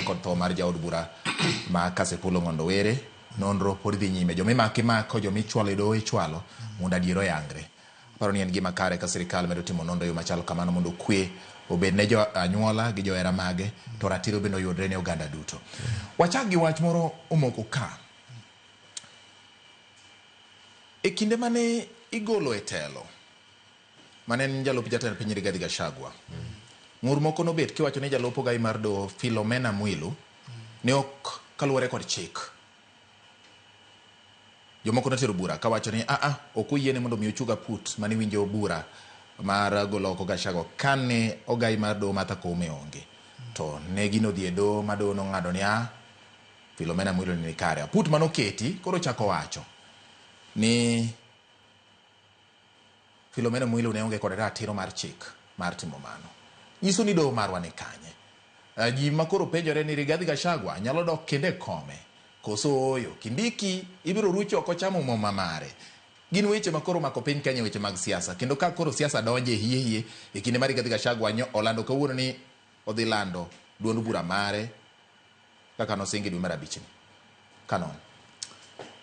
kod tho mar jaod bura ma Kasipul Ong'ondo Were. Nonro pod dhi nyime. Joma imako imako, joma ichwalo e doho ichwalo mondo adiera oyangre. Aparo ni en gima kare ka sirikal medo timo nonro e yo machalo kamano mondo kwe obed ne jo anyuola gi johera mage to ratiro bende oyudre ne oganda duto. Wachak gi wach moro omoko ka. E kinde mane igolo e telo mane en jalup jatend piny Rigathi Gachagua, ng'ur moko nobet kiwacho ni jalup ogai mar doho Philomena Mwilu ne ok kaluwore kod chik. Jomoko notero bura kawacho ni aa ok oyiene mondo mi ochug aput mane winjo bura mar golo oko Gachagua kane ogai mar doho Martha Koome onge. To ne gino odhi e doho ma doho nong'ado ni a Philomena Mwilu ni kare. Aput mane oketi koro ochako wacho ni Philomena Mwilu ne onge kod ratiro mar chik mar timo mano. Nyiso ni doho marwa ni kanye? Ji makoro penjore ni Rigathi Gachagua nyalo dok kendo e kome koso ooyo? Kindiki ibiro ruch oko chamo muma mare. Gin weche ma koro omako piny Kenya e weche mag siasa. Kendo ka koro siasa donje hie hie e kinde ma Rigathi Gachagua nyo olando kawuono ni odhi lando duond bura mare kaka nosingi dwe mar abich ni. Kanon.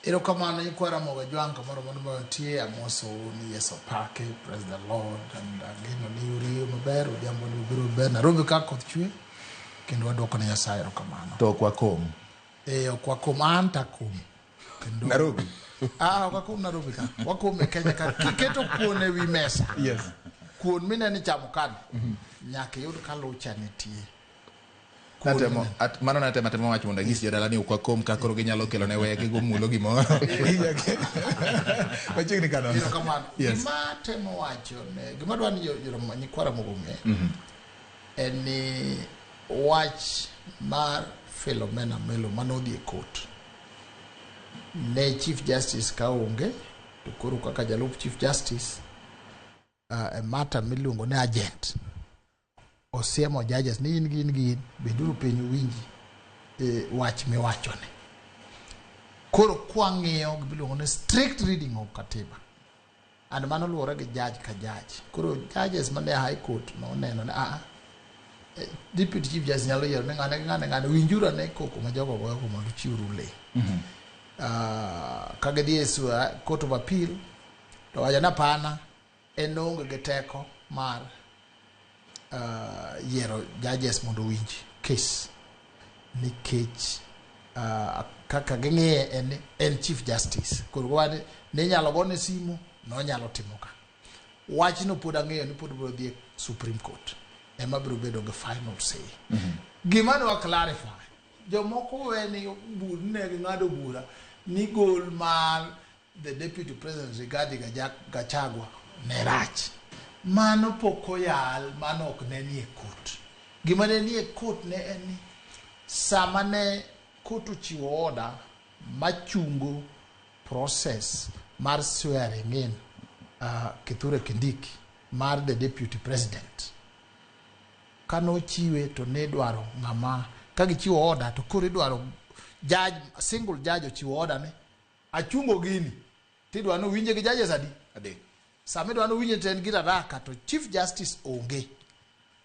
Erokamano nyikwa Ramogi Ajwang' kamoro amora ma untie, amosou ni Yesu opaki, praise the Lord and ageno ni uriyo maber, odhiambo ni ubiro maber. Nairobi ka koth chwe kendo waduoko ne Nyasaye erokamano. To ok wakom. Eh, ok wakom, an to akom. Kendo Nairobi. Ah, ok wakom Nairobi ka. Wakom e Kenya ka. Kiketo kuon e wi mesa. Yes. Kuon mineno ichamo kani. Nyaka iyud ka lucha nitie. Natemo, at, mano natemo atema wacho mondo anyis jodala ni ok wakom ka koro ginyalo kelo ne wege gomulo gimoro. Machiegni ka nono. Erokamano. Yes. Gima temo wacho ne, gima dwa ni nyikwa Ramogi ong'e en ni wach mar Philomena Mwilu manodhi e court ne Chief Justice ka onge to koro kaka jalup Chief Justice e matter miluongo ni urgent osiemo judges ni in gi in gi in beduru piny uwinji wach miwachoni. Koro kwang'iyo gimiluongo ni strict reading of katiba and mano luwore gi judge ka judge. Koro judges mane high court noneno ni deputy chief justice nyalo yiero ni ng'ane gi ng'ane ng'ane winjuru ane koko ma jogo goyo go mondo uchiw ruling. Ka gidhi e court of appeal to wacho ni hapana en oonge gi teko mar yiero judges mondo owinj case nikech kaka ging'iye en ni en chief justice. Koro wani ni inyalo gone simu nonyalo timo ka. Wachno pod ang'eyo ni pod biro dhi e Supreme Court ema biro bedo gi final say. Gima dwa clarify, jomoko we ni ne ging'ado bura ni gol mar the deputy president Rigathi Gachagua ne rach. Mano pok oyal, mano ok ne nie court. Gima ne nie court ne en ni sama ne court ochiwo order machungo process mar swearing in Kithure Kindiki mar the deputy president. Kanochiwe to ne idwaro ng'ama ka gichiwo order to koro idwaro judge, single judge ochiwo order ni achungo gini tidwa ni owinje gi judges adi? Adek. Sama idwa ni owinje to en gi raraka to chief justice onge.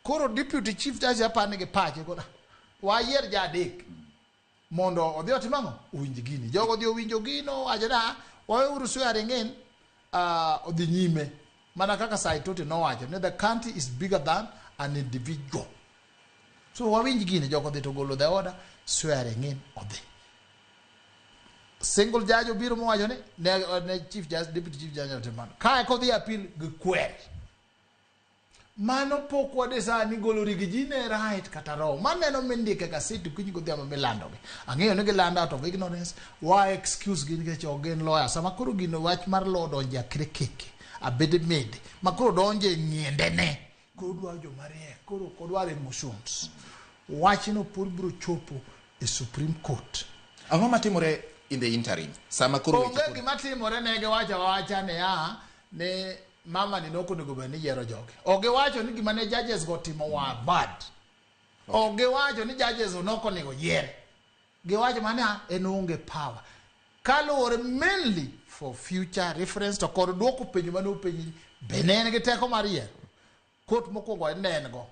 Koro deputy chief justice apani gi pache koro wayier ja adek mondo odhi otim ang'o? Owinj gini. Jogo odhi owinjo gino wacho ni waweuru swearing in odhi nyime. Mana kaka Saitoti nowacho ni the country is bigger than an individual. So wawinj gini, jogo odhi to golo the order, swearing in odhi. Single judge obiro mowacho ni ne chief justice, deputy chief judge otimo mano. Kae kodhi appeal gikwer. Mano pok wadecide ni golo Riggy ne right kata wrong. Maneno mindike e gaset okinyi godhiambo milandogi. Ang'eyo ni gilando out of ignorance. Wa excuse gi nikech ok gin lawyer. Sama koro gino wach mar law donje akre keke. Abede mede. Ma koro donje e ng'iendene. Koro dwaro joma riek. Koro ok odwar emotions. Wachno pod biro chopo e Supreme Court. Ang'o matimore in the interim? Sama koro weche Onge gima timore ne giwacho awacha niya ni mama ni nok onego bed ni yiero jogi. Ok giwacho ni gima ne judges go timo wa bad. Ok giwacho ni judges go nok onego yier. Giwacho mana en onge power. Kaluwore mainly for future reference to kod duoko penjo mane openji be ne en gi teko mar yiero. Court mokwongo ne en go.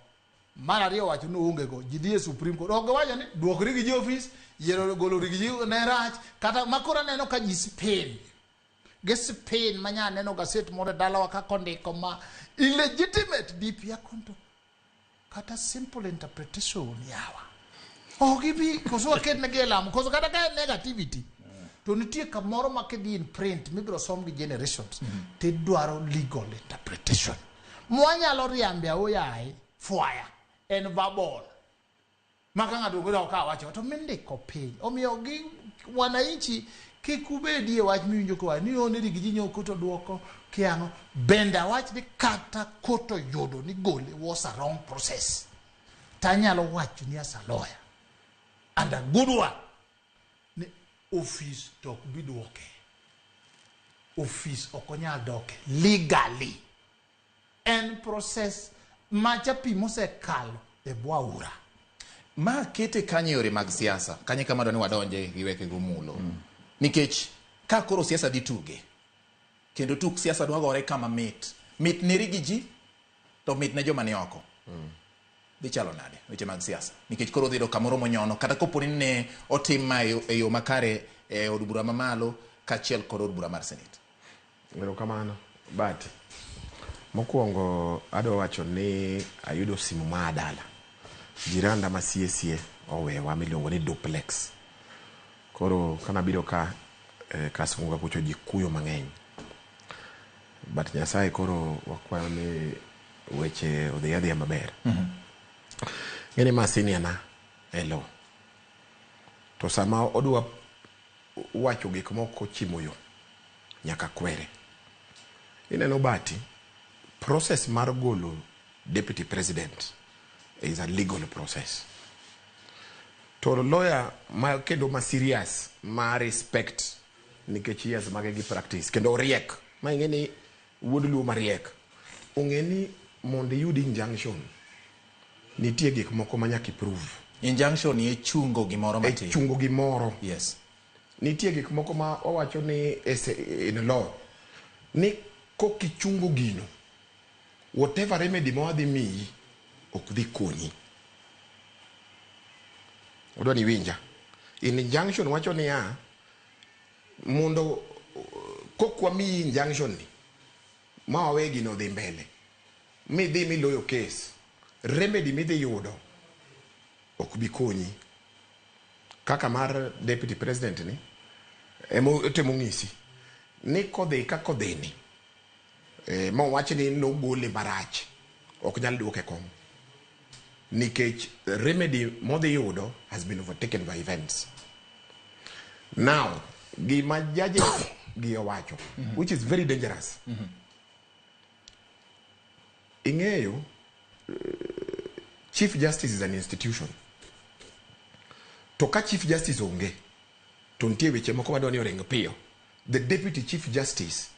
Mar ariyo wacho ni oonge go, ji dhi e Supreme Court. Ok giwacho ni duok Riggy G office, yiero golo Riggy G ne rach, kata makoro aneno ka ji spin. Gi spin manya neno gaset moro e dalawa kaka ondiko ma illegitimate DP akonto. Kata simple interpretation yawa. Ok gibi koso waket negi e lamo, koso kata ka en negativity. To nitie kamoro ma kidhi in print mibiro som gi generations tidwaro legal interpretation. Mwanyalo riambe aoyaye fwaya en verbal. Maka ng'ato ogoda ok awacho to mindiko piny. Omiyo gi wananchi kik ubedie wach miwinjo koa ni one Riggy G nyo koto duoko kiang'o. Bende awach ni kata koto yudo ni gole was a wrong process. Tanyalo wacho ni as a lawyer and a good one ni office to ok bi duoke. Office ok onyal doke legally. En process macha pi mosekalo e bwo aora. Ma kete kanye yore mag siasa? Kanye kama dwa ni wadonje gi weke gomulo. Nikech ka koro siasa dhi tuge, kendo tuk siasa dwa gore kama mit. Mit ne Riggy G, to mit ne joma ni oko. Dhi chalo nade weche mag siasa? Nikech koro dhi yudo kamoro monyono, kata kopo ni ne otim ma e yo makare e od bura mamalo kaachiel kod od bura mar Senate. Erokamano. But mokwongo adwa wacho ni ayudo simu maa dala. Jiranda ma sie sie owewa miluongo ni duplex. Koro kanabiro ka Kasongo kucho ji kuyo mang'eny. But Nyasaye koro wakwayo ni weche odhi adhiya maber. Ng'eni ma senior na e law. To sama odwa wacho gik moko ochimo yo, nyaka kwere. Ineno Bati, process mar golo deputy president is a legal process. To lawyer ma kendo ma serious ma respect nikech years mage gi practice kendo oriek ma ing'e ni wuod luo mariek ong'e ni mondo iyud injunction nitie gik moko ma nyaka iprove. Injunction e chungo gimoro matin. E chungo gimoro. Yes. Nitie gik moko ma wawacho ni in law ni kokichungo gino whatever remedy ma wadhi miyi ok dhi konyi. Odwa ni winja. Injunction wacho niya mondo kok wamiyi injunction ni ma wawe gino dhi mbele midhi miloyo case remedy midhi yudo ok bi konyi kaka mar deputy president ni ema otemo ng'isi ni kodhi kaka odhi ni mowach ni nogole marach ok nyal duoke kom nikech remedy modhi yudo has been overtaken by events. Now gima judges gi owacho which is very dangerous. Ing'eyo Chief Justice is an institution. To ka Chief Justice onge to nitie weche moko madwa ni oring piyo. The Deputy Chief Justice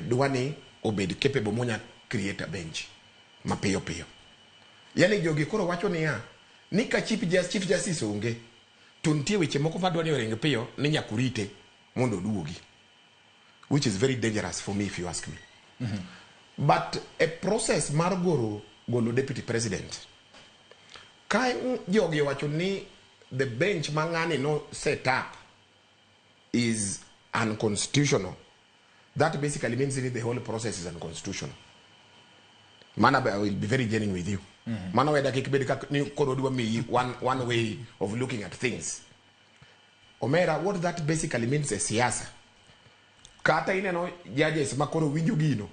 dwa ni obed capable monya create a bench mapiyo piyo. Yani jogi koro wacho niya ni ka Chief Justice onge to nitie weche moko madwa ni oring piyo ni nyaka urite mondo oduogi, which is very dangerous for me if you ask me. But a process mar goro golo deputy president ka jogi owacho ni the bench ma ng'ani no set up is unconstitutional, that basically means that the whole process is unconstitutional. Mana I will be very genuine with you. Mano weda kik bed kaka ni koro dwa miyi one way of looking at things. Omera, what that basically means e siasa. Kata ineno judges ma koro winjo gino.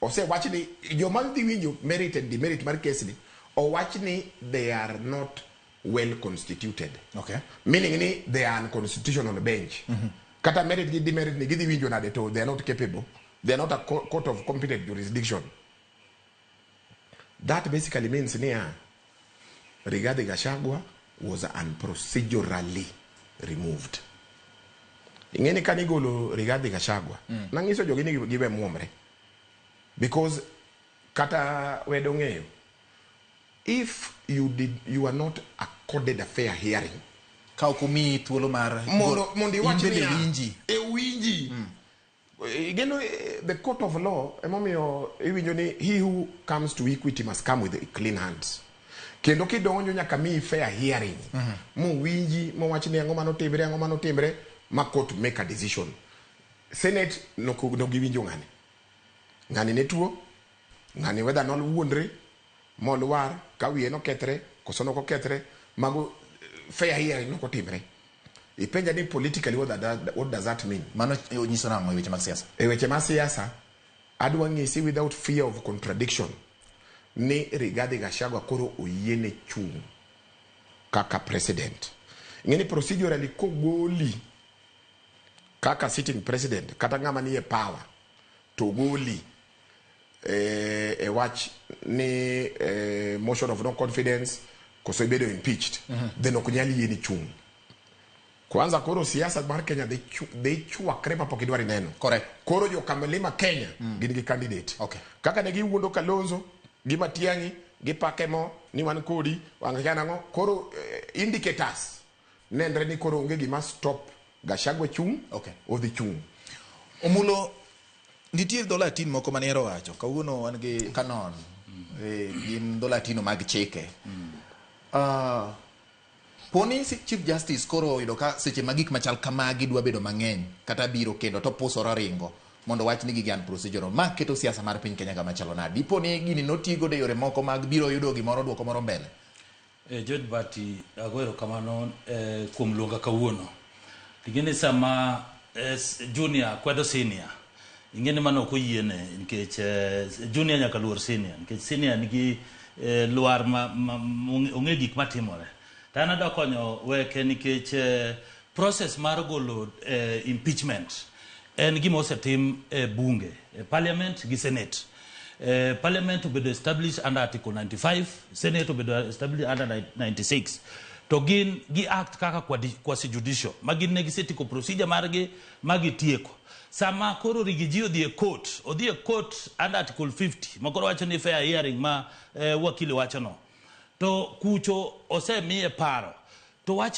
Osewach ni joma dhi winjo merit and demerit mar case ni owach ni they are not well constituted. Meaning ni they are unconstitutional bench. Kata merit gi demerit ni gidhi winjo nade to they are not capable. They are not a court of competent jurisdiction. That basically means niya Rigathi Gachagua was unprocedurally removed. Ing'eni kane igolo Rigathi Gachagua, nang'iso jogi ni giwe muomre. Because kata wedo ng'eyo, if you are not accorded a fair hearing, Ka ok omiyi thuolo mar mondo iwach in bende niya, winji. E winji. Igeno the court of law emomiyo iwinjo ni he who comes to equity must come with clean hands. Kendo kidonjo nyaka miyi fair hearing. Mowinji mowach ni ang'o manotimre, ang'o manotimre, ma court make a decision. Senate nogiwinjo ng'ani. Ng'ani ne tuo, ng'ani whether nowuondre, molwar, ka wiye nokethre, koso nokokethre, mago fair hearing nokotimre. Ipenja ni politically what does that mean? Mano nyiso nang'o e weche mag siasa? E weche mag siasa, adwa ng'isi without fear of contradiction ni Rigathi Gachagua koro oyiene chung' kaka president. Ing'e ni procedurally kogoli kaka sitting president kata ng'ama nie power to goli e wach ni motion of no confidence koso ibedo impeached, then ok nyal yieni chung'. Kwanza koro siasa mar Kenya dhi chwakre mapok idwar neno. Correct. Koro jo Kamlima Kenya gin gi candidate. Kaka ne giwuondo Kalonzo gi Matiang'i gi pake mo ni wan kodi wang' kia nang'o koro indicators nenre ni koro onge gima stop Gachagua chung'. Odhi chung'. Omulo nitie dho Latin moko mane ihero wacho kawuono wan gi canon gin dho Latino mag chike. Poni Chief Justice koro oyudo ka seche ma gik machal kamagi dwa bedo mang'eny kata biro kendo to pusore ringo mondo wach ni gigi an procedural ma keto siasa mar piny Kenya kama chalo nade dipo ni gini noti godo e yore moko mag biro yudo gimoro duoko moro mbele. George Bati, ago erokamano kuom luonga kawuono. Ing'e ni sama junior kwedo senior, ing'e ni mano ok oyiene nikech junior nyaka luor senior nikech senior nigi lwar ma ong'e gik matimore. To an adwa konyo weke nikech process mar golo impeachment en gima osetim e bunge, e parliament gi senate. Parliament obedo established under article 95, senate obedo established under 96 to gin gi act kaka quasi judicial ma gin ne gisetieko procedure margi ma gitieko. Sama koro Riggy G odhi e court, odhi e court under article 50 ma koro wacho ni fair hearing ma wakili wacho no to kucho osemiye paro to wach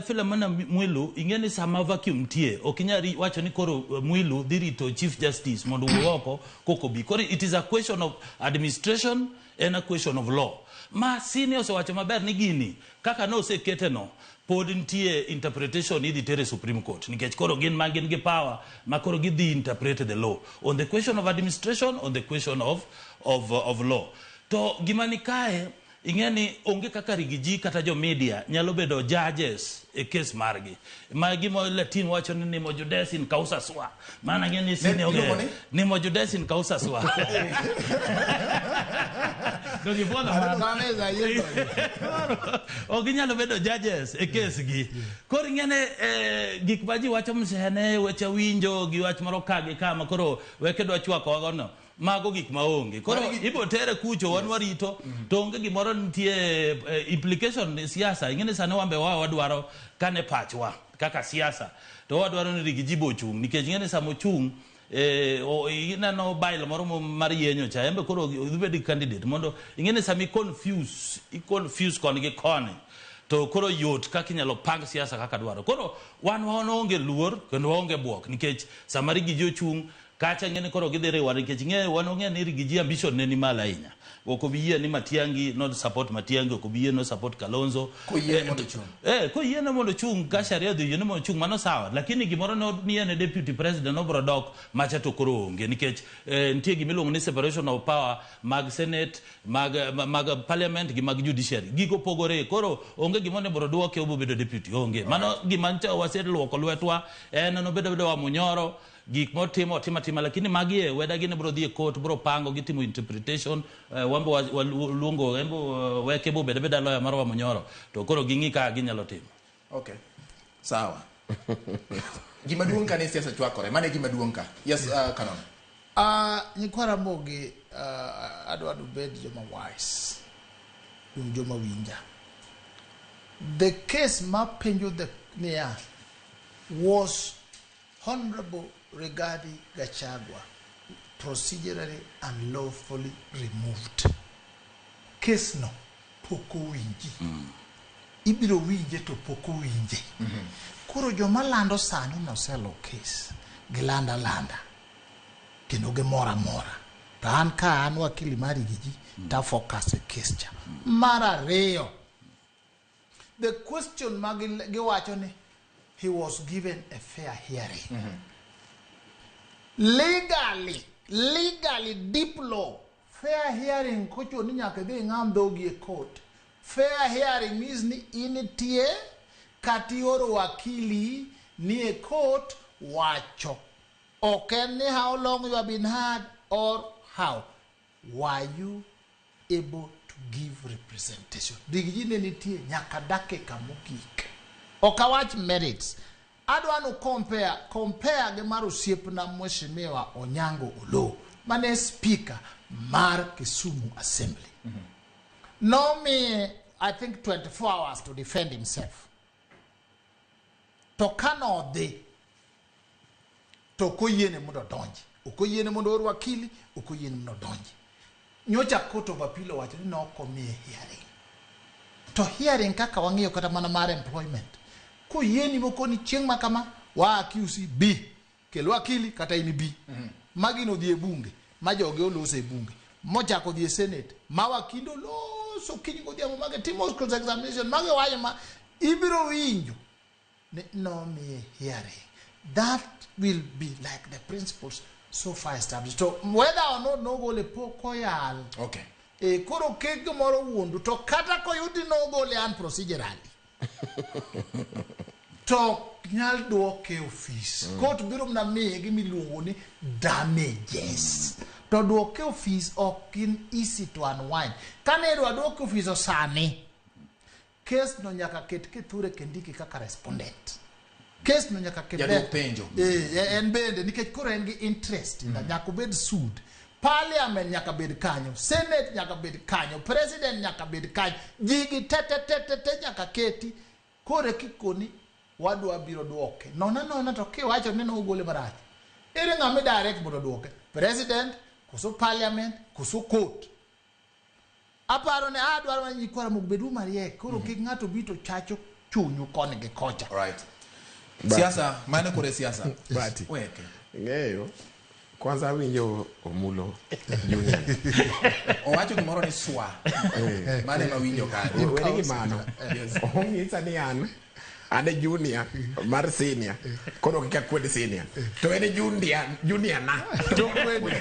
Philomena Mwilu. Ing'e ni sama vacuum nitie ok inyal wacho ni koro Mwilu dhi rito Chief Justice mondo owuog oko koko bi. Koro it is a question of administration en a question of law ma senior osewacho maber ni gini kaka ne osekete no pod nitie interpretation idhi tere Supreme Court nikech koro gin ma gin gi power ma koro gidhi interpret the law on the question of administration, on the question of law. To gima ni kae ing'e ni onge kaka Riggy G kata jo media nyalo bedo judges e case margi ma gima Latin wacho ni nemo judex in causa sua. Mana ng'e ni senior iluongo onge ni? Nemo judex in causa sua to gipuodho mano. Kameza yiego. Ok ginyalo bedo judges e case gi. Koro ing'ene gik ma ji wacho msene weche winjo gi wach moro ka gi kama koro weke dwa chwako wagono mago gik maonge. Koro ibo tere kucho wan warito to onge gimoro nitie implication e siasa. Ing'e ni sani wambe wa wadwaro kane pachwa kaka siasa to wadwaro ni Riggy G bo ochung' nikech ing'e ni sama ochung' ineno bail moro mar yenyo cha embe koro odhi bed gi candidate mondo ing'e ni sama i confuse koni gi koni to koro yot kaka inyalo pang siasa kaka dwaro. Koro wan waonge luor kendo waonge buok nikech sama Riggy G ochung' kacha ing'e ni koro gidhi riwore nikech ing'e wan ong'e ni Riggy G ambition ne ni malo ahinya. Ok obi yie ni Matiang'i no support Matiang'i, ok obi yie no support Kalonzo. Koyiene mondo ochung'. Koyiene mondo ochung' ka sharia odhi yiene mondo ochung' mano sawa, lakini gimoro no ni en e deputy president obro dok macha to koro onge nikech nitie gimiluongo ni separation of power mag senate mag parliament gi mag judiciary. Gigo pogore. Koro onge gima onego duoke obo bedo deputy onge. Mano gima ncha waseluoko lwetwa en nobedo bedo wa munyoro gik motimo otimo atima, lakini magi e weda gini bro dhi e court bro pango gitimo interpretation. Wambo waluongo embo weke bo beda beda lawyer mar Wamunyoro to koro ging'i kaka ginyalo timo. Okay, sawa. Gima duong' ka ni siasa chwakore mano e gima duong' ka. Yes, Canon. Nyikwa Ramogi, adwa ni ubed joma wise, un joma winja. The case ma penjo the niya, was Honorable Rigathi Gachagua procedurally and lawfully removed? Case no pok owinji. Ibiro winje to pok owinje. Koro joma lando sani noselo case, gilanda landa. Kendo gimoro amora. To an ka an wakili mar Rigiji, ta focus e case cha. Mar ariyo, the question ma giwacho ni he was given a fair hearing. Legally, deep law, fair hearing kochuno ni nyaka idhi ing'am dhogi e court. Fair hearing means ni in nitie kata ioro wakili ni e court wacho. Ok en ni how long you have been heard or how. Were you able to give representation? Rigiji ne nitie nyaka dakika mogik. Ok awach merits. Adwa nu compare gi mar osiepna Mheshimiwa Onyango Oloo mane speaker mar Kisumu Assembly. Nomiye, I think, 24 hours to defend himself. To kanodhi to ok oyiene mondo odonji. Ok oyiene mondo oor wakili, ok oyiene mondo odonji. Nyocha Court of Appeal owacho ni nok omiye hearing. To hearing kaka wang'iyo kata mana mar employment. Koyieni mokoni chieng' ma kama, wa accuse B. Kel wakili kata in B. Magi nodhi e bunge, ma jogi oloso e bunge. Mochako dhi e senate, ma wakindo loso okinyi godhiambo magi timo cross examination, magi wacho ma ibiro winjo ni nomiye hearing. That will be like the principles so far established. So whether or not nogole pok oyal. E koro kik gimoro wuondu to kata koyudi nogole an procedurally to ok nyal duoke e ofis. Court biro mana miye gimiluongo ni damages. To duoke e ofis ok gin easy to unwind. Kane idwa duoke e ofis sani, case no nyaka ket Kithure Kindiki kaka respondent. Case no nyaka ket Jaduok penjo. En bende nikech koro en gi interest in that nyaka obed sued. Parliament nyaka bed kanyo, Senate nyaka bed kanyo, President nyaka bed kanyo, jigi te te te te te nyaka keti. Koro kikoni wadwa biro duoke. Nona nona to kiwacho ni nogole marach. Ere ng'ama direct mondo oduoke? President, koso Parliament, koso court? Aparo ni adwaro mana nyikwa Ramogi bedu mariek. Koro kik ng'ato bi to chacho chunyu koni gi kocha. Right. Siasa, mano kore siasa. Bati. Weke. Ng'eyo kwanza awinjo Omulo Junior. Owacho gimoro ni swa. Mano ema winjo kanyo. Weri gi mano. Ong'isa ni an e junior mar senior. Koro kik akwed senior. To en e junior na. To kwedi.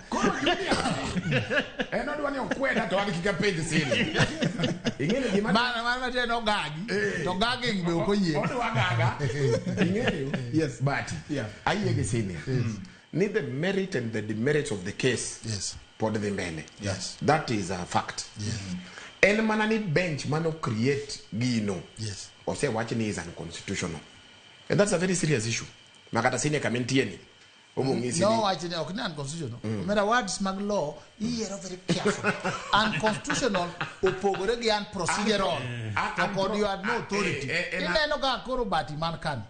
Koro junior en odwa ni okweda to an kik apenj senior. Ing'eyo ni gima Mana matiende ogagi. To gaging be ok oyie. Odwa gaga. Ing'eyo? Yes. But ayie gi senior. Ni the merit and the demerits of the case pod dhi mbele. That is a fact. En mana ni bench mano create gino. Osewach ni is unconstitutional. And that's a very serious issue. Makata senior kama entie ni. Omong'isi No ni wach ni ok ni unconstitutional. Omera words mag law iyiero very careful. Unconstitutional opogore gi unprocedural. To kod you had no authority. Ineno ka koro bati man kani.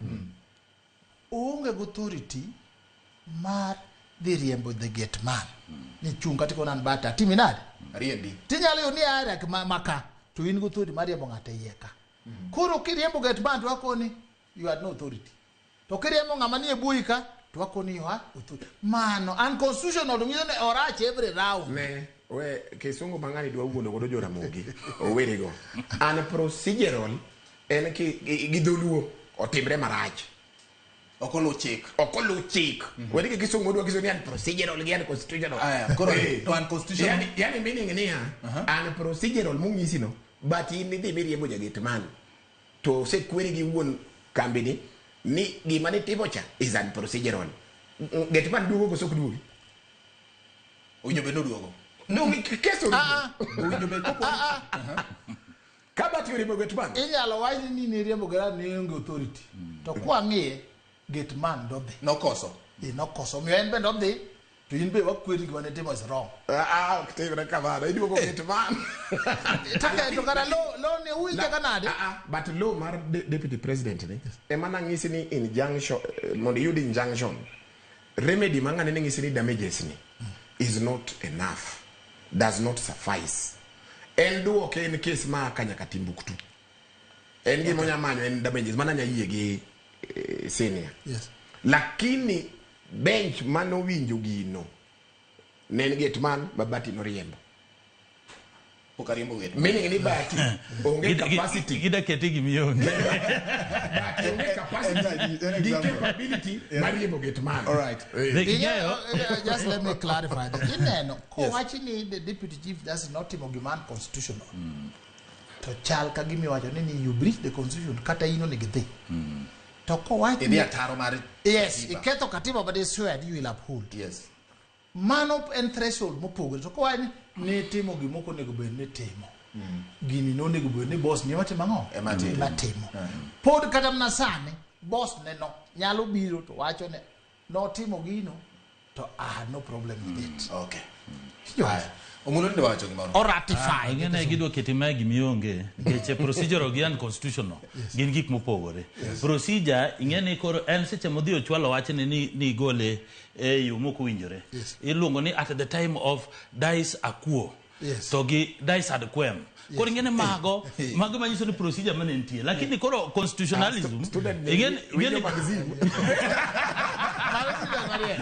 Oonge gi authority mar dhi riembo the gate man. Ni chung' kata ikona an bata atimi nade? Riembi. Tinyalo yudo ni area maka to in gi authority mar riembo ng'ato e iye ka. Koro kiriembo gate man to wakoni you had no authority. To kiriembo ng'ama nie bui ka to wakoni you had authority. Mano unconstitutional to nyiso ni orach every round. Ne we kisungu ma ng'ani dwa wuondo godo joramogi owerego. Unprocedural en ki gi dholuo otimre marach. Ok oluw chik. Ok oluw chik. Weri gi kisungu odwa kisungu ni unprocedural gi unconstitutional. Aya, koro to unconstitutional. Yani meaning niya, unprocedural mong'isi no, but in idhi miriembo jagate man. To osekweri gi wuon kambi ni ni gima nitimo cha is unprocedural. Gate man duogo koso ok duogi? Owinjo bed ni oduogo. No, kes orumo. Owinjo bed kopo. Ka bati oriembo gate man. Inyalo wach ni niriembo gate ni onge authority. To kwang'iye gate man dodhi. Nokoso. Nokoso. Omiyo en bende odhi to in be wakweri gima nitimo is wrong. Ok timre kamano. Iduogo gate man. To kara law ne uwinje ka nade? But law mar deputy president ni ema nang'isi ni injunction, mondo iyud injunction. Remedy ma ng'ane ne ng'isi ni damages ni is not enough. Does not suffice. En duoke en case ma ka nyaka Timbuktu. En gima onya manyo en damages mana nya yie gi senior. Lakini bench manowinjo gino ne en gateman ma Bati noriembo. Pok ariembo gate. Meaning ni Bati onge capacity. Gida kete gimionge. Bati onge capacity En gi example. capability mar riembo gateman. All right. Ing'eyo Just let me clarify that. Ineno, kowachi ni the deputy chief justice notimo gima unconstitutional. To chal ka gima iwacho ni you breach the constitution kata in onego idhi. To kowach Idhi ni ataro mar yes, katiba. iketho katiba but they swear you will uphold. Yes. Mano en threshold mopogore. To kowach ni nitimo gima ok onego bed ni itimo. Gini nonego bed ni boss ni ema timo ang'o? Ema timo. Ema timo. Pod kata mana sani, boss ne no nyalo biro to wacho ni notimo gino to I had no problem with it. Okay. Yes. Omulo ni wacho gimoro. Or ratify. Ing'e gidwa keti mae gimionge nikech procedure gi unconstitutional gin gik mopogore. Procedure ing'e ni koro en seche modhi ochwalo wachne ni igole e yo mok owinjore. Iluongo ni at the time of dies a quo. Yes. To gi dies ad quem. Koro ing'e ni mago manyiso ni procedure mane nitie. Lakini koro constitutionalism Student ne ing'e winjo magazine. Mano student mariek.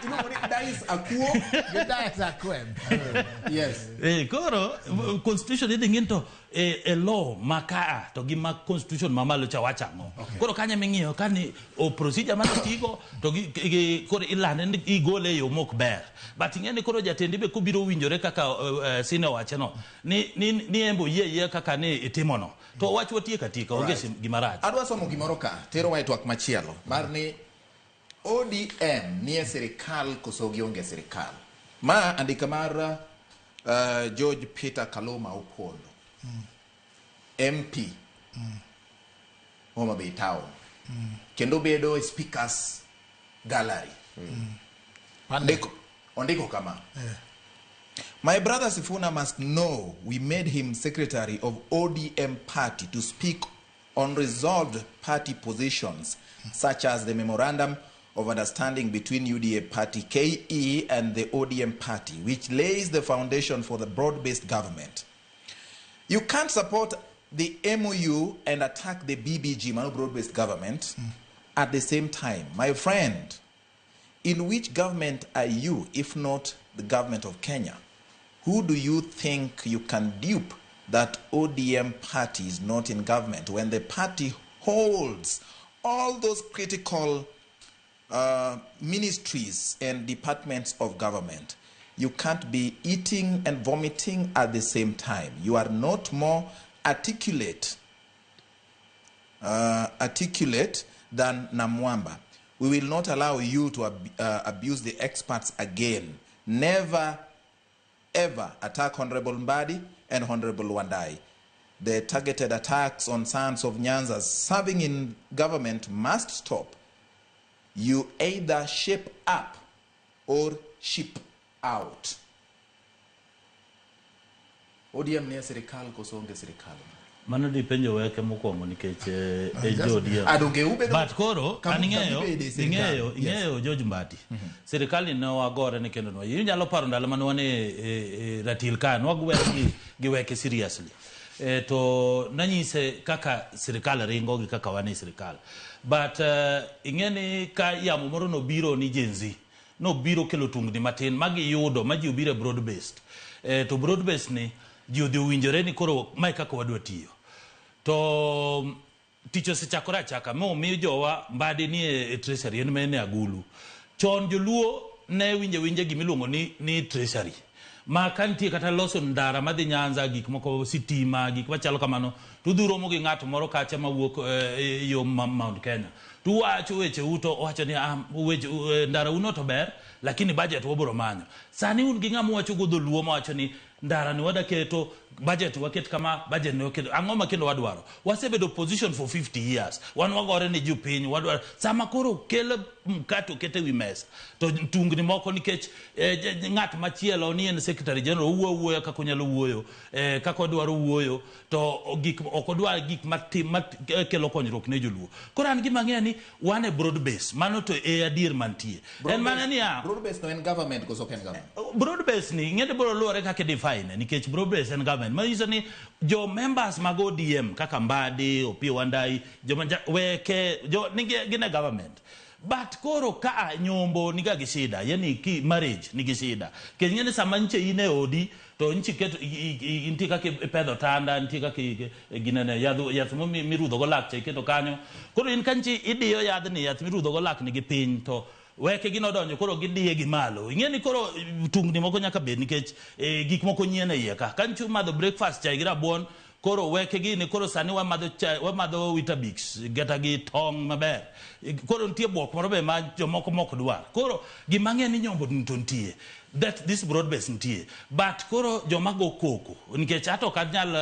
Iluongo ni dies a quo. Gi dies a quem. Yes. Koro constitution idhi ng'in to e law ma kaa to gi ma constitution mamalo cha wacho ang'o. Koro kanyo ming'iyo ka ni o procedure mane otigo to gi koro ilande ni igole e yo mok ber. But ing'e ni koro jatendi be kobiro winjore kaka Sine owache no ni en be oyie ayieya kaka ni itimono. To wach watieko atieka onge gima rach. Adwa somo gimoro ka tero wa e twak machielo mar ni ODM nie sirikal koso gionge sirikal. Ma andika mar George Peter Kaluma Opondo. MP. Homa Bay Town. Kendo bedo e Speakers Gallery. Ondiko kama. My brother Sifuna must know we made him secretary of ODM party to speak on resolved party positions, such as the memorandum of understanding between UDA party KE and the ODM party, which lays the foundation for the broad-based government. You can't support the MOU and attack the BBG, Manu broad-based government, at the same time. My friend, in which government are you, if not the government of Kenya? Who do you think you can dupe that ODM party is not in government when the party holds all those critical ministries and departments of government? You can't be eating and vomiting at the same time. You are not more articulate than Namwamba. We will not allow you to abuse the experts again. Never, ever attack Honorable Mbadi and Honorable Wandai. The targeted attacks on sons of Nyanza serving in government must stop. You either shape up or ship out. ODM nie sirikal koso onge sirikal? Mano dipenjo weke mokwongo nikech e jo ODM. Adonge ubedo But koro an ing'eyo kamibede sirikal. ing'eyo George Mbadi. Sirikal ni ne wagore ni kendo nwa. Inyalo paro ndalo mane wan e ratil ka nwagwere gi weke seriously. To nanyise kaka sirikal ringo gi kaka wan e sirikal. But ing'e ni ka yamo moro nobiro ni Gen Z nobiro kelo tungni matin magiyudo ma ji obiro e broad based. To broad based ni ji odhi owinjore ni koro mae kaka wadwa tiyo. To tich osechakore achaka momiyo jowa Mbadi ni e treasury en mene agulu. Chon joluo ne winje winje gimiluongo ni treasury. Ma ka nitie kata loso ndara madhi Nyanza, gik moko sitima, gik machalo kamano, to udhi romo gi ng'at moro kacha mawuok yo Mount Kenya. To uwacho weche uto, owacho ni weche ndara uno to ber, lakini budget wabiro manyo. Sani un gi ng'ama wacho go dholuo mawacho ni ndara ni wadaketo, budget waket kama, budget ni waket. Ang'o ma kendo wadwaro? Wasebedo opposition for 50 years. Wan wagore ni jopiny, wadwaro. Sama koro kel mkate okete wi mesa, to tungni moko nikech ng'at machielo ni en secretary general owuoyo wuoyo kaka onyalo wuoyo, kaka odwaro wuoyo, to gik ok odwar gik makelo konyruok ne joluo. Koro an gima ang'eyo ni wan e broad base, mano to e adier mantie. En mana niya, broad base no en government koso ok en government? Broad base ni ing'e ni biro luwore kaka define, nikech broad base en government. Manyiso ni jo members mag ODM kaka Mbadi, Opiyo Wandayi, joma weke, jo, ni gin e government. But koro ka nyombo niga gi shida, yani ki marriage nigi shida. Nikech ing'e ni sama nche in e odi to nchi keto nitie kaka ipedho tanda, nitie kaka ginene yath yath mirudho go lak cha iketo kanyo. Koro in ka nchi idiyo yadhni, yath mirudho go lak nigi piny to weke gi nodonjo koro gidiye gi malo. Ing'e ni koro tungni moko nyaka bed nikech gik moko nyien e iye ka. Ka nchi umadho breakfast chai gi rabuon, koro weke gini koro sani wamadho chai, wamadho Weetabix kata gi tong' maber. Koro nitie buok moro be ma jomoko mok dwar. Koro gima ang'e ni nyombo to nitie. That this broad base nitie. But koro joma go koko nikech ato ok anyal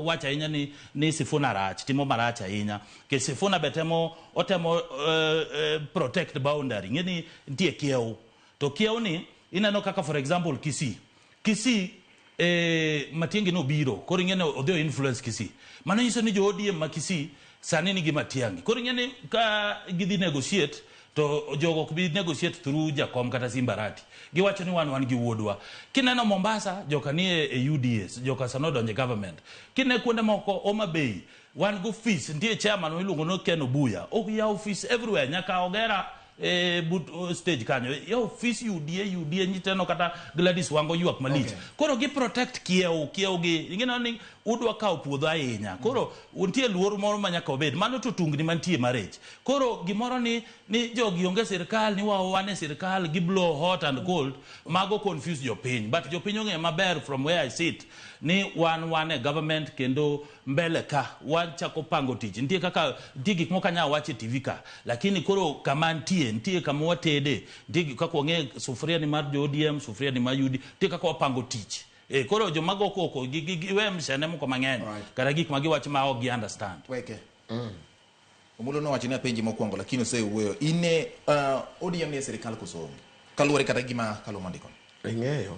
wacho ahinya ni Sifuna rach, timo marach ahinya. Nikech Sifuna be temo otemo protect boundary. Ing'e ni nitie kiew. To kiew ni ineno kaka for example Kisii. Kisii Matiang'i nobiro koro ing'e ni odhi o influence Kisii. Mano nyiso ni jo ODM ma Kisii sani nigi Matiang'i. Koro ing'e ni ka gidhi negotiate to jogo ok bi negotiate through Jakom kata Simba Arati. Giwacho ni wan gi wuodwa. Kineno Mombasa, joka ni e UDA, joka sano odonjo e government. Kine kuonde moko Homa Bay, wan go office, nitie chairman miluongo ni Ken Obuya. Oyawo office everywhere, nyaka Ogera but stage kanyo. Ya office UDA, UDA nyiteno kata Gladys Wango ywak malich. Koro gi protect kiew gi. Ing'e ni udwa kawo puodho ahinya. Koro nitie luor moro ma nyaka obed. Mano to tungni mantie marech. Koro gimoro ni jogi onge sirkal, ni wan e sirkal, gi blow hot and cold, mago confuse jopiny. But jopiny ong'eyo maber from where I sit ni wan e government kendo mbele ka wachako pango tich. Nitie kaka nitie gik moko anyalo wacho e TV ka, lakini koro kama nitie kama watede, nitie kaka wang'e sufuria ni mar jo ODM, sufuria ni mar UD, nitie kaka wapango tich. Koro joma go koko gi we mshene moko mang'eny kata gik ma giwacho ma ok gi understand. Weke. Omulo nowacho ni apenji mokwongo lakini osewuoyo. In e ODM ni e sirikal koso onge? Kaluwore kata gima Kaluma ondiko. Ing'eyo,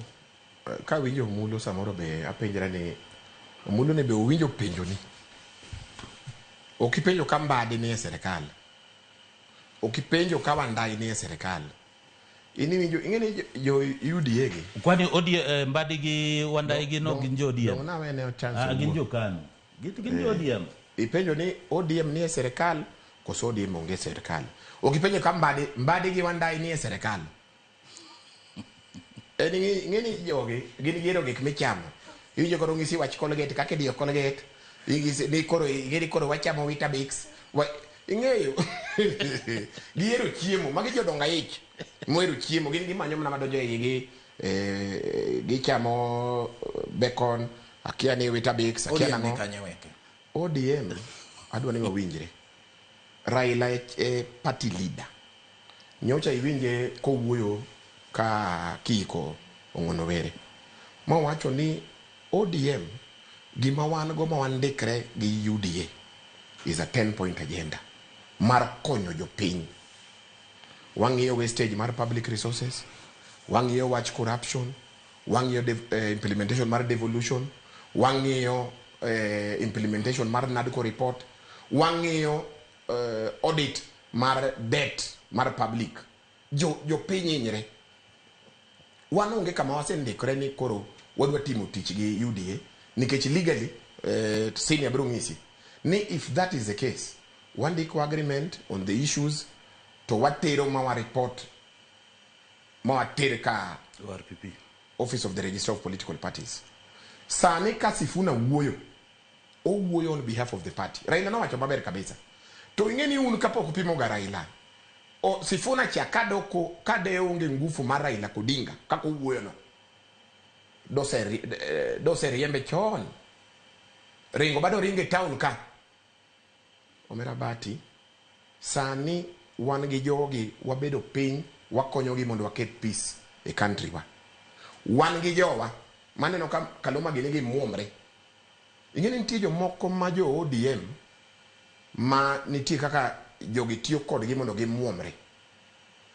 kawinjo Omulo samoro be apenjra ni Omulo ni be owinjo penjoni. Ok ipenjo ka Mbadi ni e sirikal. Ok ipenjo ka Wandai ni e sirikal. In iwinjo, ing'e ni jo UDA gi. Kwani ODM Mbadi gi Wandai gi no gin jo ODM? Dong' nawene chance Ah, gin owuo. jo KANU. Gin jo ODM. Ipenjo ni ODM ni e sirikal koso ODM onge e sirikal. Ok ipenjo ka Mbadi gi Wandai ni e sirikal. En ing'e ni jogi gin giero gik michamo. Iwinjo koro ng'isi wach Colgate kaka idiyo Colgate. Ing'isi ni koro ing'e ni koro wachamo Weetabix. Ing'eyo. Gihero chiemo. Magi jodongo aich. Mohero chiemo. Gin gimanyo mana madonjo e igi. Gichamo bacon. Akia ni Weetabix. Akia ODM ni nang'o. kanye weke? ODM adwa ni wawinjre. Raila e party leader. Nyocha iwinje kowuoyo ka kiiko Ong'ono Were. Mowacho ni ODM gima wan go ma wandikre gi UDA is a 10 point agenda mar konyo jopiny. Wang'iyo wastage mar public resources, wang'iyo wach corruption, wang'iyo implementation mar devolution, wang'iyo implementation mar NADCO report, wang'iyo audit mar debt mar public. Jo jopiny hinyre. Wan onge kama wasendikre ni koro wadwa timo tich gi UDA nikech legally senior biro ng'isi ni if that is the case wandiko agreement on the issues to watero ma wa report ma water ka ORPP. Office of the Registrar of Political Parties. Sani ka Sifuna wuoyo, owuoyo on behalf of the party. Raila nowacho maber kabisa. To ing'e ni un kapok upimo ga Raila, o Sifuna cha kadoko kade onge ngufu mar Raila Odinga kaka owuoyo no. Dose riembe chon. Ringo bado ringo e town ka. Omera Bati, sani wan gi jogi wabedo piny wakonyogi mondo waket peace e country wa. Wan gi jowa maneno ka Kaluma gini gimuomre. Ing'e ni nitie jomoko ma jo ODM ma nitie kaka jogi tiyo kodgi mondo gimuomre.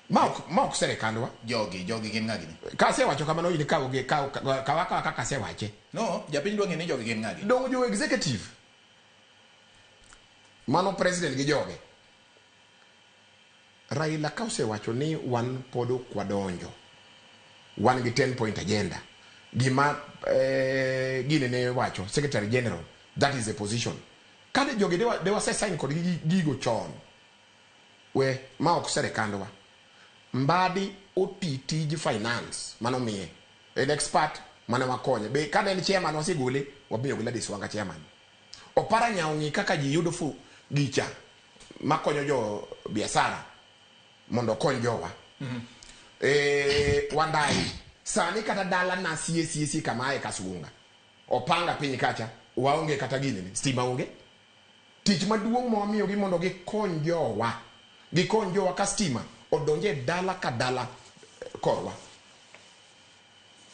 Ma ok serikandwa. Jogi gin ng'a gini? Kasewacho kamano in kaw gi kaw kaw akawa kaka asewache. No, japiny dwa ng'e ni jogi gin ng'a gini. Dong jo executive. Mano president gi joge. Raila ka osewacho ni wan pod ok wadonjo. Wan gi 10 point agenda. Gima gini ne wacho, Secretary General, that is the position. Kane jogi de wase sign kodgi gigo chon. We ma ok serikandwa. Mbadi oti tij finance manomiye. En expert mane wakonye. Be kane en chairman wasegole, wamiyo Gladys Wanga chairman. Oparanya ong'i kaka ji yudo fu gicha makonyo jo biasara mondo okony jowa. Wandai, sani kata dala na sie sie sie kama ae Kasunga. Opanga piny kacha, waonge kata gini, stima onge. Tich maduong' ma wamiyogi mondo gikony jowa. Gikony jowa ka stima odonje dala ka dala korwa.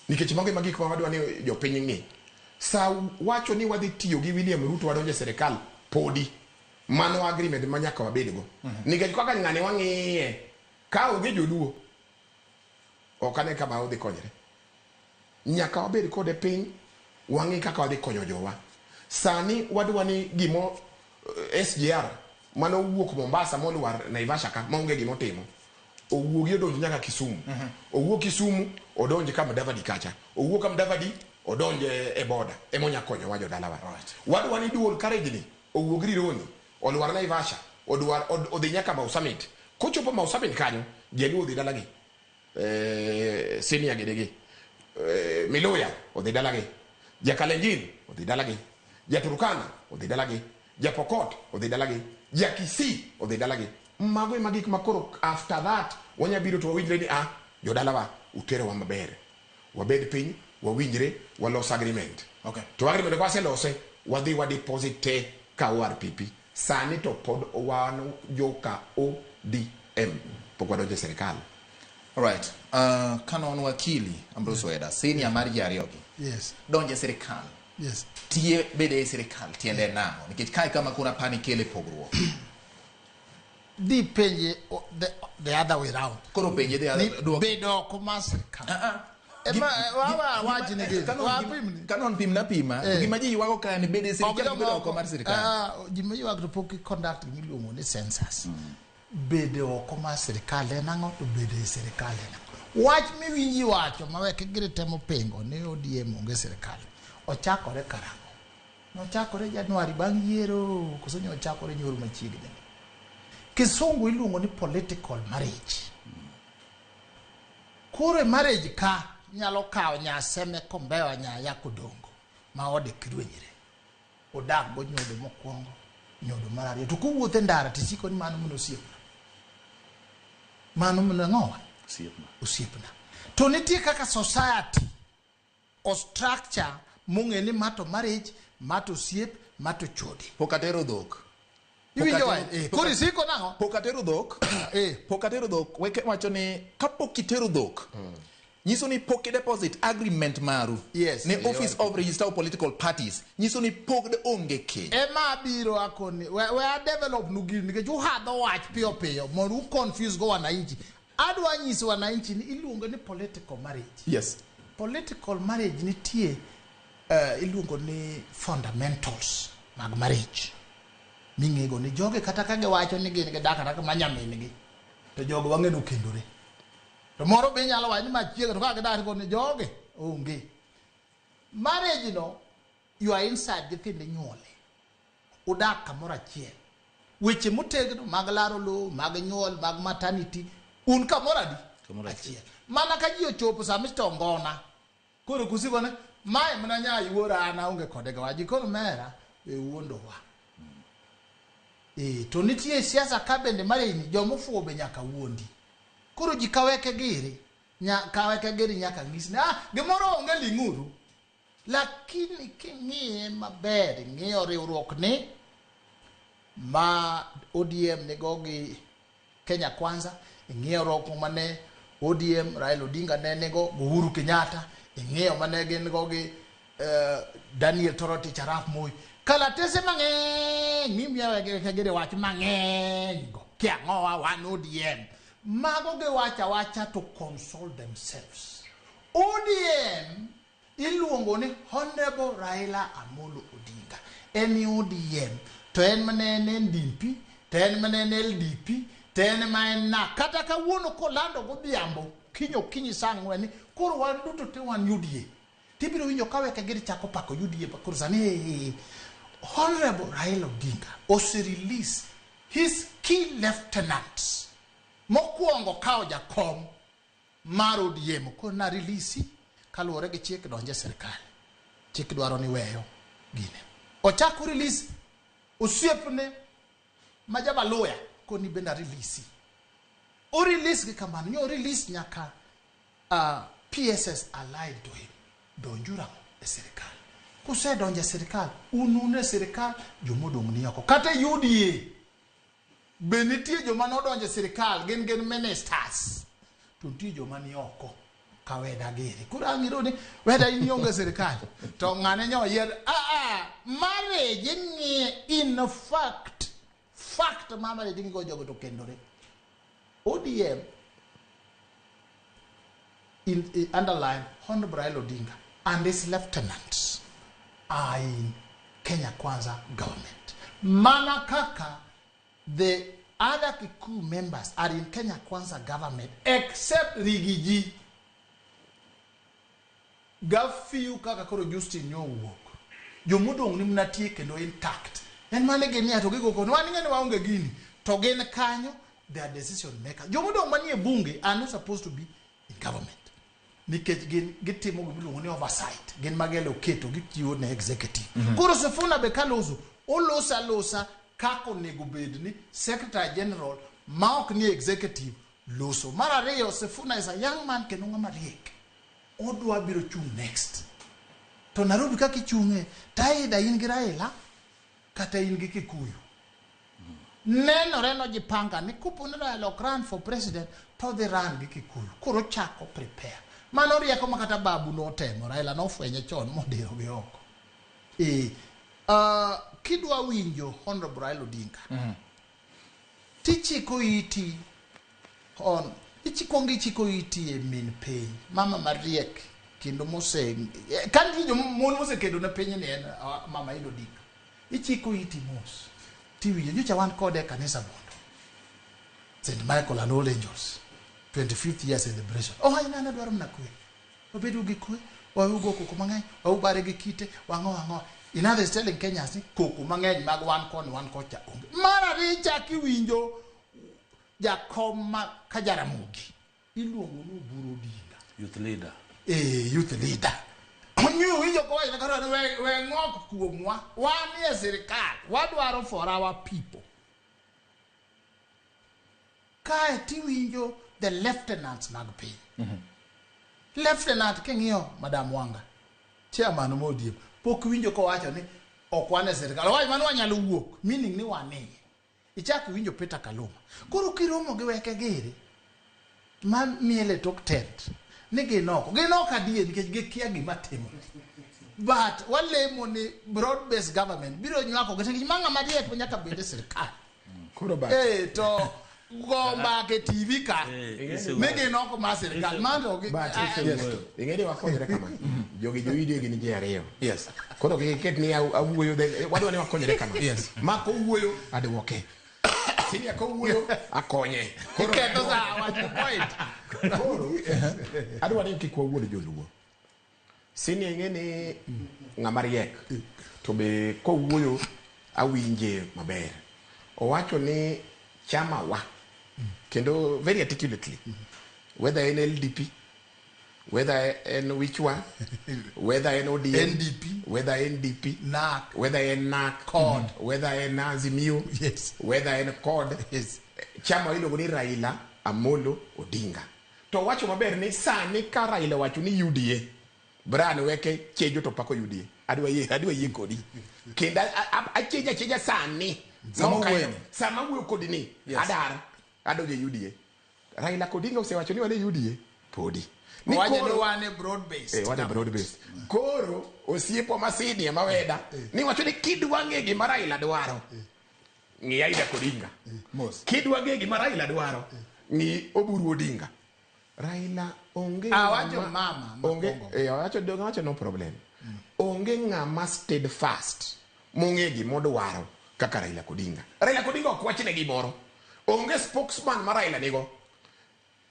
Nikech mago ema gik ma wadwa ni jopiny ng'i. Sa wacho ni wadhi tiyo gi William Ruto wadonje sirikal podi. Mano agreement ma nyaka wabedgo. Nikech kaka ng'ani wang'iye, ka onge joluo, ok ane kama odhi konyre. Nyaka wabed kode piny, wang'i kaka wadhi konyo jowa. Sani wadwa ni gimo SGR mane owuok Mombasa molwar Naivasha ka maonge gima otimo. Owuogi odonj nyaka Kisumu. Owuok Kisumu odonj ka Mudavadi kacha. Owuok ka Mudavadi odonj e boda. Ema onya konyowa jodalawa. Wadwa ni dual carriage ni owuog Rironi, olwar Naivasha, odwar odhi nyaka Mau Summit. Kochopo Mau Summit kanyo, jaluo odhi dalagi. Senior gidigi. Miluya odhi dalagi. Jakalenjin odhi dalagi. Jaturkana odhi dalagi. Japokot odhi dalagi. Jakisii odhi dalagi. Mago ema gik makoro after that wanya biro to wawinjre ni jodalawa uterowa maber. Wabed piny, wawinjre, walos agreement. To agreement ka waselose, wadhi wa deposit te ka ORPP. Sani to pod wan joka ODM. Pok wadonjo e sirikal. Alright. Kanon wakili Ambrose Weda, senior mar ji ariyogi. Yes. Donjo e sirikal. Yes. Tiye bede e sirikal tiende nang'o? Nikech kae kama koro apani kele pogruok. Dhi penje the other way round. Koro penje the other duok. Bedo oko mar sirikal. Ema wawach ni gi. Wapimni. Kanon pimna pima, gima ji ywago ka ni bede e sirikal bedo oko mar sirikal. Ji maywak to pok conduct gimiluongo ni census. Bedo oko mar sirikal en ang'o to bedo e sirikal en ang'o. Wach miwinji wacho ma wek giri temo pingo ni ODM onge sirikal. Ochakore karang'o? Nochakore Januari bang' yiero koso ne ochakore nyoro machiegni. Kisungu iluongo ni political marriage. Koro e marriage ka nyalo kawo Nyaseme Kombewa Nyaya Kodongo ma ode kirwenyre. Odak go nyodo mokwongo, nyodo mar ariyo. To kowuotho e ndara tisiko ni mano mana osiepna. Mano mana ng'owa? Osiepna. Osiepna. To nitie kaka society o structure mong'e ni ma to marriage, ma to osiep, ma to chode. Pok atero dhok. Iwinjo wach? Koro isiko nang'o? Pok atero dhok. Pok atero dhok. Weke wacho ni kapok itero dhok, nyiso ni pok i deposit agreement maru. Yes. Ne Office of Registrar of Political Parties. Nyiso ni pok de onge keny. Ema abiro akoni, we a develop nu gini nikech uhadho wach piyo piyo mondo u confuse go wananchi. Adwa nyiso wananchi ni iluongo ni political marriage. Yes. Political marriage nitie iluongo ni fundamentals mag marriage. Ming'ego ni jogi kata ka giwacho ni gin gidak adaka ma nyamin-gi, to jogo wang'e ni okendore. To moro be inyalo wacho ni machiegni to ka gidak to ni jogi onge. Marriage no, you are inside nyithindo inyuole. Udak kamoro achiel. Weche motegno mag laro lowo, mag nyuol, mag maternity, un kamoro adi? Kamoro achiel. Mana ka ji ochopo sama itongona, koro kusikone, mae mana nya yuora an aonge kode ga wach. Koro mera, we wuondowa. To nitie siasa ka bende mareni, jomofuwo be nyaka wuondi. Koro ji kaweke giri, kaweke giri nyaka nyis ni, gimoro onge ling'uru. Lakini king'iye maber, ing'iyo riwruok ni ma ODM nigo gi Kenya Kwanza, ing'iyo riwruok mane ODM Raila Odinga ne nigo gi Uhuru Kenyatta, ing'iyo mane gin go gi Daniel Toroitich arap Moi. Kalatese mang'eny mimiyo giri wach mang'eny go. Kiang'owa wan ODM. Mago giwacho awacha to console themselves. ODM iluongo ni Honorable Raila Amolo Odinga. En ODM. To en mane en NDP, to en mane en LDP, to en ma en na. Kata kawuono kolando godhiambo, kiny okinyi saa ang'wen ni koro wan duto te wan UDA. Tibiro winjo ka weke giri chako pako UDA pa koro sani, Honorable Raila Odinga ose release His key lieutenants mokwongo kawo jakom mar ODM koro na release kaluwore gi chik donje sirikal. Chik dwaro ni weyo gine. Ochako release osiepne ma jabaluya koni bende release. O release gi kamano, nyo release nyaka PSS allied to him. Donjuru e sirikal. Kusedonjo e sirikal, un un e sirikal, jomodong' ni oko. Kata e UDA, be nitie joma nodonjo e sirikal, gin ministers. To nitie joma ni oko ka Weda giri. Koro ang' iro ni Weda in ionge e sirikal. To ng'ane nyo oyier, marriage ing'iye in fact, fact ma marriage ing'iyo jogo to kendore. ODM in underline Honorable Raila Odinga and his lieutenants are in Kenya Kwanza government. Mana kaka the other Kikuyu members are in Kenya Kwanza government except Riggy G. Gafiu kaka koro Justin nyowuok. Jomodong' ni mana tie kendo intact. En mane gin ya to gigo kono wan ing'e ni waonge gini. To gin kanyo they are decision makers. Jomodong' manie bunge are not supposed to be in government. Nikech gin gitimo gimiluongo ni oversight. Gin magelo keto gichiwo ne executive. Koro Sifuna be kaloso, oloso alosa kaka onego bed ni secretary general ma ok ni executive loso. Mar ariyo, Sifuna is a young man kendo ng'ama riek. Odwa biro chung' next. To Nairobi kaka ichung'e, to either in gi Raila kata in gi Kikuyu. Nenore nojipanga ni kopo ni Raila ok run for president to odhi run gi Kikuyu. Koro ochako prepare. Mano rieko ma kata babu notemo, Raila nofwenye chon modiro gi oko. E, kidwa winjo Honorable Raila Odinga, tichiko iti on ichikwongo ichiko iti e min piny mama mariek kendo mose ka nitie joma mon mosekedo ne piny ni en mama Raila Odinga ichiko iti mos tiwinjo nyocha wan kode e kanisa Bondo St. Michael and All Angels 25th year celebration oh ina adwaro mana kwe wabedo gi kwe waugo koko mang'eny waubare gi kite wang'o wang'o in others telling Kenyans ni koko mang'eny mag wan koni wan kocha onge mar ariyo ichak iwinjo jakom ma ka Jaramogi iluongo ni Oburu Odinga Youth leader. Youth leader onyo winjo kowacho kata ni we ng'ok kuomwa wan e sirikal wadwaro for our people kae tiwinjo the lieutenants mag piny lieutenant king'iyo madam Wanga chairman ma ODM pok winjo kowacho ni ok wan e sirikal owacho mano wanyalo wuok meaning ni wan iye ichak iwinjo Peter Kaluma koro kiromo gi weke giri ma miel e tok tent ni gin oko gin oko adier nikech gikia gima timore but walemo ni broad based government biro nywako gi nikech ma ng'ama riek ma nyaka bed e sirikal Koro ba to go mbaka e TV ka ni gin oko mar sirikal mano But yes, ing'e ni wakonyre kama. Jogi jo video gin ji ariyo. Koro kik iket ni awuoyo then wadwa ni wakonyre kama. Ma kowuoyo adwoke. Senior kowuoyo akonye. Koro iketho sa wacho point koro adwa ni kik wawuond joluo. Senior ing'e ni ng'ama riek to be kowuoyo awinje maber. Owacho ni chama wa kendo very articulately whether en LDP whether en which one whether en ODM NDP. whether NDP NAC. whether en NAC CORD. whether en Azimio whether en CORD chama iluongo ni Raila Amolo Odinga to wacho maber ni sani ka Raila wacho ni UDA Brian Weke chejo to pako UDA adwa yie kodi kendo achejo acheja sani. Sama Ma ok wuoyo ni. Sama wuoyo kodi ni adar adonjo e UDA. Raila Odinga osewacho ni wan e UDA podi. Ni Owacho ni koro- wan e broad based wan e broad based. Koro osiepwa ma senior maweda ni wacho ni kidwa ng'e gima Raila dwaro ng'i Aida Odinga. Mos. Kidwa ng'e gima Raila dwaro ng'i Oburu Odinga. Raila onge Awacho ng'ama- mama onge mokwongo. awacho no problem. Onge ng'ama steadfast mong'e gimodwaro kaka Raila Odinga. Raila Odinga ok wachne gimoro. Onge spokesman ma Raila nigo.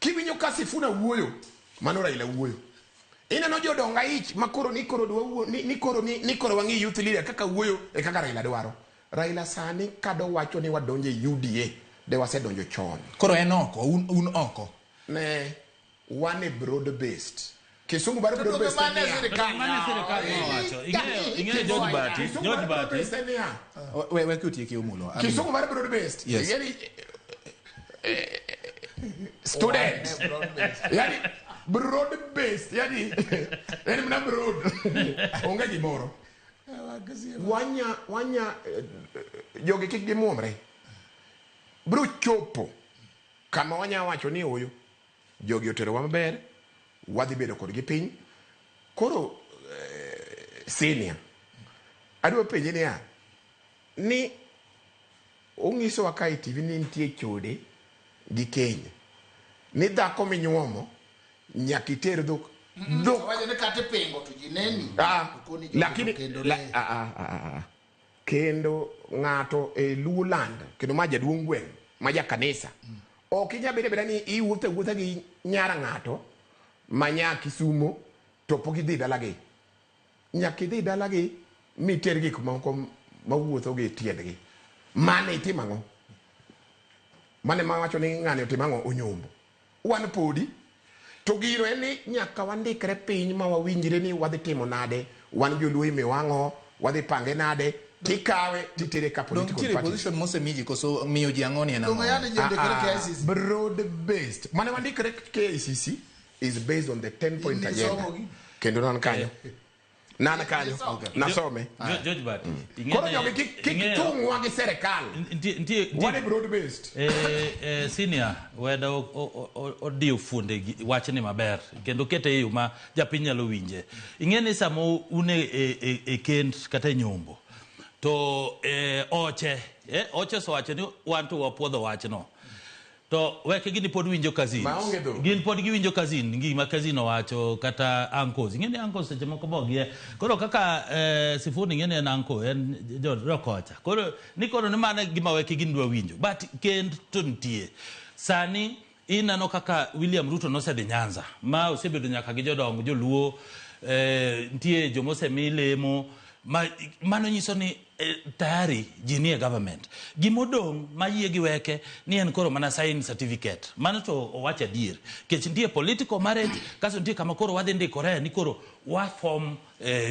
Kiwinjo ka Sifuna wuoyo, mano Raila wuoyo. Ineno jodong aich ma koro ni koro dwa wuo ni koro ni koro wang'i youth leader kaka wuoyo e kaka Raila dwaro. Raila sani kadowacho ni wadonjo e UDA de wasedonjo chon. Koro en oko, un oko. Ne wan e broad based. Kisungu mar broad based en niya. Mane sirikal mowacho. Ing'eyo George Bati, Kisungu George mar broad Bati. based en niya. We kutieki Omulo. Kisungu mar broad based. Yes. Yani student. Yani broad based. Yani yani mna broad. Onge gimoro. Wanya jogi kik gimuomre. Bro chopo kama wanya wacho ni oyo jogi oterowa maber, wadhi bedo kodgi piny. Koro senior adwa penje niya ni onyisowa ka e TV ni nitie chode gi keny ni dhako minyuomo nyaka iter dhok dhok Wacho ni kata ipingo to ji neni. Okoni jogi lakini to kendore. Kendo ng'ato e Luo land kendo ma jaduong' gweng' ma ja kanisa ok inyal bedo abeda ni iwuotho awuotha gi nyara ng'ato ma nya Kisumo to pok idhi dalagi. Nyaka idhi dalagi miter gik moko mawuotho gi tiendgi. Mane itimo ang'o? Mane mawacho ni ng'ani otimo ang'o? Onyombo. Wan podi. To gino en ni nyaka wandikre piny ma wawinjre ni wadhi timo nade, wan joluo imiwa ang'o, wadhi pange nade, tikawe titere ka Dong political nitiere party. position mosemiji koso miyo ji ang'o ni en Donge ang'o? yande ji ondikore KICC? Broad based. Mane wandikre KICC is based on the 10 point Ni agenda. somo gi. Kendo nan kanyo. Nan kanyo. Okay. Nasome. George Bati. Koro jogi kik thung'wa gi serikal. Nitie Wan e broad based. Senior weda odiyo fuonde wachni maber kendo kete e yo ma japiny nyalo winje. Ing'e ni sama un e kend kata e nyombo to oche osewacho ni wan to wapuodho wachno. To weke gini pod winjo cousins. Gin pod giwinjo cousin, gima cousin owacho kata uncles. Ing'e ni uncles seche moko bogie. Koro kaka Sifuni ing'e ni en uncle, en jokocha. Koro ni koro ni mano gima weke gin dwa winjo. But kend to nitie. Sani ineno kaka William Ruto nosedhi Nyanza, ma osebedo nyaka gi jodong joluo, nitie jomosemi lemo, mano nyiso ni tayari ji nie government. Gimodong' ma yie gi weke ni en koro mana sign certificate. Mano to owacho adier. Nikech nitie political marriage, kasto nitie kama koro wadhi ndikore ni koro wa form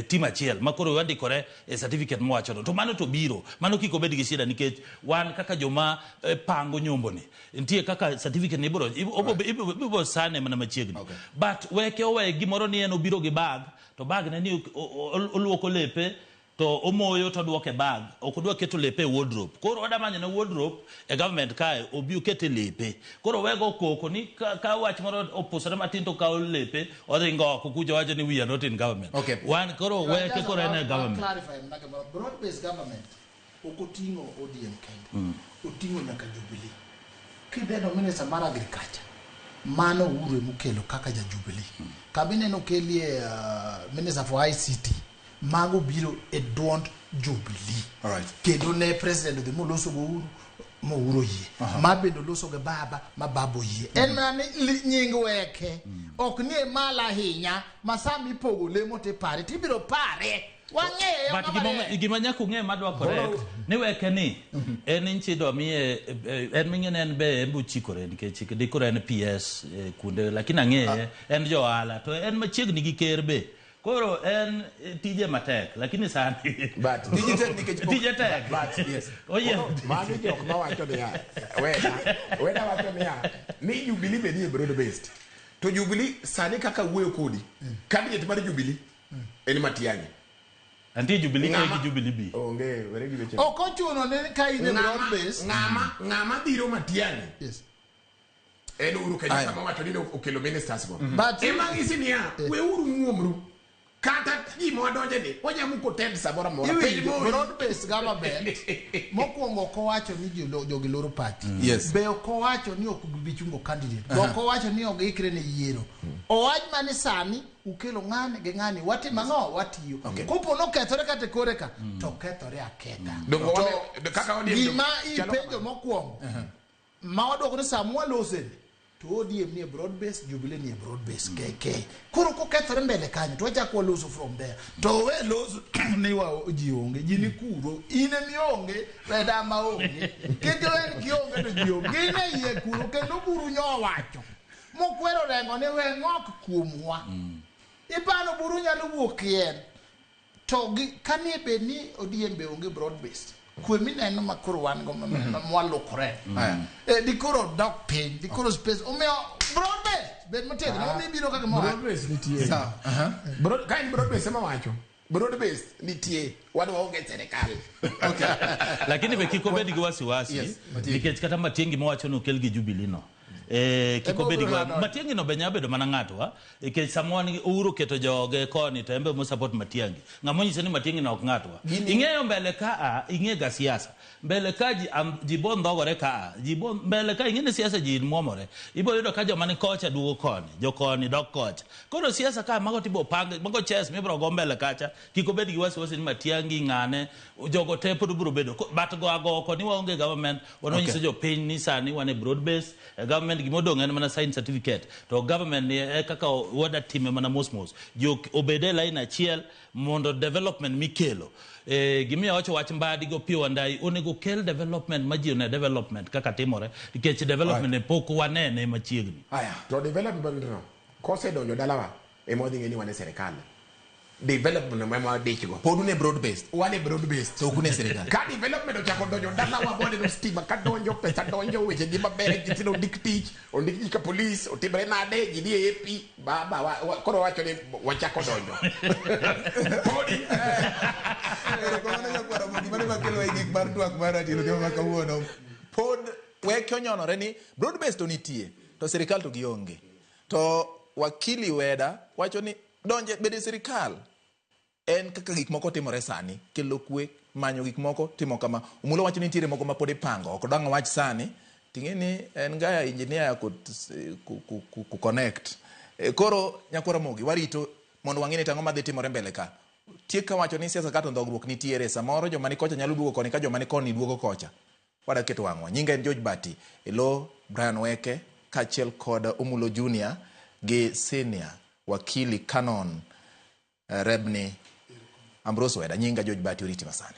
team achiel ma koro wandikore e certificate mowachono. To mano to biro. Mano kik obed gi shida nikech wan kaka joma pango nyomboni. Nitie kaka certificate ni ibiro sane mana machiegni. Okay. But weke owe gimoro ni en obiro gi bag, to bag ne ni oluoko lepe to omoyo to duoke bag, ok odwa keto lepe e wardrobe. Koro oda manyo ne wardrobe e government kae, obi okete lepe. Koro wego koko ni ka wach moro opusore matin to kawo lepe, odhi oko kucho wacho ni we are not in government. Okay. Wan koro weke koro en e government. Clarify mnake moro, broad based government ok oting'o ODM kende. Oting'o nyaka Jubilee. Kineno minister mar agriculture, mano Uhuru emokelo kaka ja Jubilee. Kabineno okelie minister for ICT, mago biro e duond Jubilee. All right. Kendo ne president odhi moloso go Uhuru, mo Uhuru oyie. Ma bende oloso gi baba, ma baba oyie. En mana ni nying weke. Ok ni e malo ahinya, ma sama ipogo lemo tipare, tibiro pare. Wang'eyo But ng'ama gima nyaka ung'e madwa correct, ni weke ni, en nchido miye, en ming'e ni en be en bochikore nikech dikoro en PS kuonde, lakini ang'eye, en jo ohala, to en machiegni gi ker be. Koro en tije matek, lakini sani But tije tek nikech pok- tije tek. But, yes. Oye. Magi jok mawacho niya, weda wacho niya, ni Jubilee be nie broad based. To Jubilee sani kaka wuoyo kodi, candidate mar Jubilee en Matiang'i. Antie Jubilee A gi Jubilee B. Onge, were gi weche. Ok ochuno ni ka in e broad based. Ng'ama biro Matiang'i. Yes. En Uhuru Kenyatta mawacho ni okelo ministers go. But ema ng'isi niya, weuru muomru. Kata gima wadonje ni, wanyamuko tent samoro amora. Piny Iwinjo, mori. broad based government mokwongo ok owacho ni jogi loro party. Yes. Be ok owacho ni ok gibi chungo candidate. Be ok owacho ni ok giikre ne yiero. Owach mani sani ukelo ng'ani gi ng'ani, watimo ang'o? Watiyo. Okay. Kopo nokethore kata e kore ka, to okethore aketha. Dongo To wane- kaka ODM gima chalo ipenjo mokwongo, ma waduoko ni sama walose ni, To ODM nie broad base, Jubilee nie broad base, KK. Koro kokethore mbele kanyo, to wachako waloso from there. To we loso ni wa ji onge, ji ni kuro, in emionge, weda ma onge. Kik wen kionge to ji onge. Gin e iye kuro, kendo buru nyowacho. Mokwero rengo ni we ng'ok kuomwa. Ipano buru nyalo wuok kien. To gi kane bed ni ODM be onge broad based. Kwe mineno ma koro wan go mwalukore. Dikoro dok piny, dikoro space. Omiyo broad based bed motegno, omiyo ibiro kaka mo. Broad based nitie. Sawa. Aha. Broad, ka en broad based ema wacho. Broad based nitie. Wan waonge serikal. Okay. Lakini be kik obed gi wasiwasi Yes, Matiang'i. nikech kata Matiang'i mowacho ni okel gi Jubilee no. Kik Ebo obed gi biro nado. Matiang'i no be nyalo bedo mana ng'atwa nikech sama wan gi Uhuru keto joge koni to en be mo support Matiang'i. Ng'ama onyise ni Matiang'i no ok ng'atwa. Ing'eyo mbele ka a ing'e ga siasa. Mbele ka ji, ji bo ndhogore ka a ji bo mbele ka ing'e ni siasa ji muomore. Ibo yudo ka joma ni kocha duogo koni, jokoni dok kocha. Koro siasa ka mago tibo pang, mago chess mibro go mbele kacha. Kik obed gi wasiwasi ni Matiang'i ng'ane jogo te pod biro bedo. But go ago oko ni waonge government, wan wanyiso jopiny ni sani wan e broad base, government gimodong' en mana sign certificate. To government ni e kaka wada time mana mos mos. Ji obed e line achiel mondo development mikelo. Gimiyo wacho wach Mbadi go Opiyo Wandayi onego kel development ma ji one development kaka timore nikech development ne pok wanene machiegni. Aya. To development no kosedonjo dalawa ema wadhi ng'e ni wan e serikal. Development no ema wadich go. Pod un e broad based. Wan e broad based. To ok un e sirikal. Ka development ochako donjo dalawa boneno stima ka donjo, pesa donjo, weche dhi maber, nyithindo ondik tich, ondik ji ka polis, otimre nade, ji dhi e AP, baba, koro wacho ni wachako donjo. Podi. Erokamano nyakwara Mogi, mano ema kelo e gik mar twak mar Ratiro Odhiambo ma kawuono. Pod weke onyonore ni broad based to nitie, to sirikal to gionge. To wakili Weda wacho ni donje bede sirikal en kaka gik moko timore sani, kelo kwe, manyo gik moko, timo kama. Omulo wacho ni nitiere moko ma pod ipango, ok dang' wach sani. Ting'e ni en ga engineer ku connect. Koro nyakwara Mogi, warito mondo wang'e ni tang'o madhi timore mbele ka. Tiek kawacho ni siasa ka to ndhogruok nitiere, samoro joma ni kocha nyalo duogo koni ka joma ni koni duogo kocha. Wada keto wang'wa. Nyinga en George Bati, elo Brian Weke, kaachiel kod Omulo Junior gi Senior Wakili Canon Rebni Ambrose Weda. Nyinga George Bati, oriti masani.